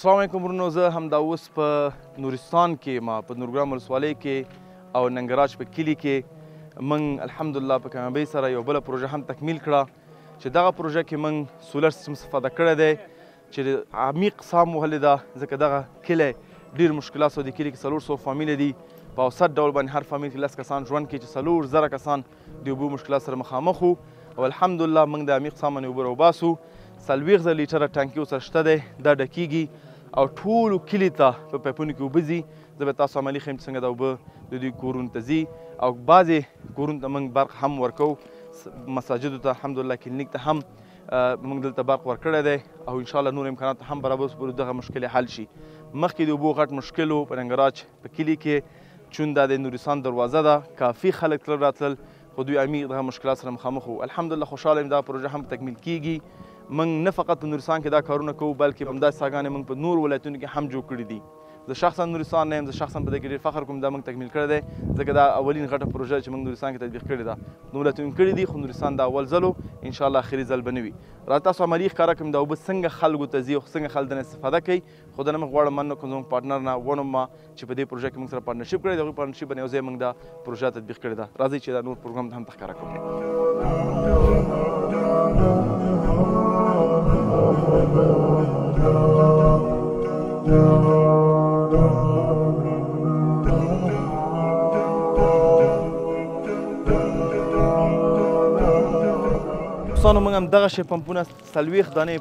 السلام علیکم ورونو، زه همدا اوس په نورستان کې ما په نورګرام ولسوالۍ کې او ننګراج په کلي کې موږ الحمدلله په کامیابۍ سره یو بله پروژه هم تکمیل کړه چې دغه پروژه کې موږ solar system استفاده کړی دی چې عمیق سام وهلې ده، ځکه دغه کلی ډېر مشکلات سره د کلي کې 400 فامیله دي. په اوسط ډول باندې هر فامیل کې 10 کسان ژوند کوي چې 4000 کسان د اوبو مشکلات سره مخامخ وو. او الحمدلله موږ د عمیق سام باندې اوبه راوباسو. 40,000 لیټره ټانکي ورسره شته دی، دا ډکېږي او ټولو کلي ته په پایپونو کې اوبه ځي. زه به تاسو عملي ښیم چې څنګه دا اوبه د دوی کورونو ته ځي او بعضې کورونو ته موږ برق هم ورکوو، مساجدو ته الحمدلله، کلینیک ته هم موږ دلته برق ورکړی دی او انشاءالله نور امکانات هم برابر شو دغه مشکل حل شي. مخکې د اوبو غټ مشکل و په ننګراج په کلي کې، چون دا د نورستان دروازه ده، کافي خلک تلل راتلل، خو دوی عمیق دغه مشکلات سره مخامخ وو. الحمدلله خوشحاله یم دا پروژه هم تکمیل کیږي. موږ نه فقط په نورستان کې دا کارونه کوو، بلکې همداسې څاګانې موږ په نورو ولایتونو کې هم جوړ کړي دي. زه شخصا نورستان نه یم، زه شخصا په دې کې ډېر فخر کوم دا موږ تکمیل کړی دی، ځکه دا اولین غټه پروژه چې موږ نورستان کې تطبیق کړې ده. نور ولایتونو کړي دي، خو نورستان دا اول ځل و، انشاءالله اخري ځل به نه وي. راته تاسو عملي ښکاره کړم دا اوبه څنګه خلکو ته ځي او څنګه خلک دنه استفاده کوي. خو دا نه موږ غواړم مننه کوم زموږ partner نه ونم ما چې په دې پروژه کې موږ سره partnership کړی دی، هغوی partnership باندې یو ځای موږ دا پروژه تطبیق کړې ده. راځئ چې دا نور پروګرام ته هم ښکاره کړم. دوستانو موږ هم دغه شی پمپونه 40 دانې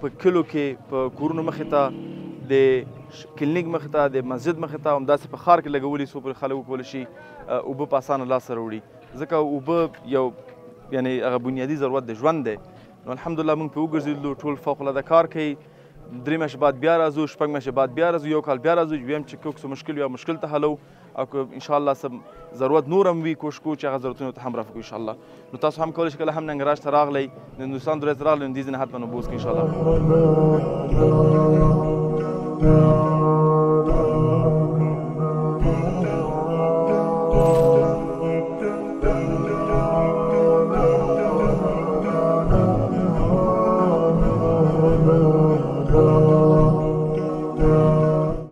په کلو کې په کورونو مخې ته، د کلینیک مخې ته، د مسجد مخې ته، همداسې په ښار کې لګولي څو پورې خلک وکولی شي اوبه په اسانه لاس سره وړي، ځکه اوبه یو یعنې هغه بنیادي ضرورت د ژوند دی. نو الحمدلله موږ پرې وګرځېدلو، ټول فوق العاده کار کوي. 3 میاشتې بعد بیا راځو، 6 میاشتې بعد بیا راځو، یو کال بیا راځو، بیا هم چې کوم څه مشکل وي مشکل ته حلوو او که انشاءالله څه ضرورت نور هم وي کوښښ کوو چې هغه ضرورتونو ته هم رفع کړو انشاءالله. نو تاسو هم کولی شئ کله هم ننګراج ته راغلئ، د هندوستان دروازې ته راغلئ، نو دې ځای نه حتما اوبه وڅښئ انشاءالله.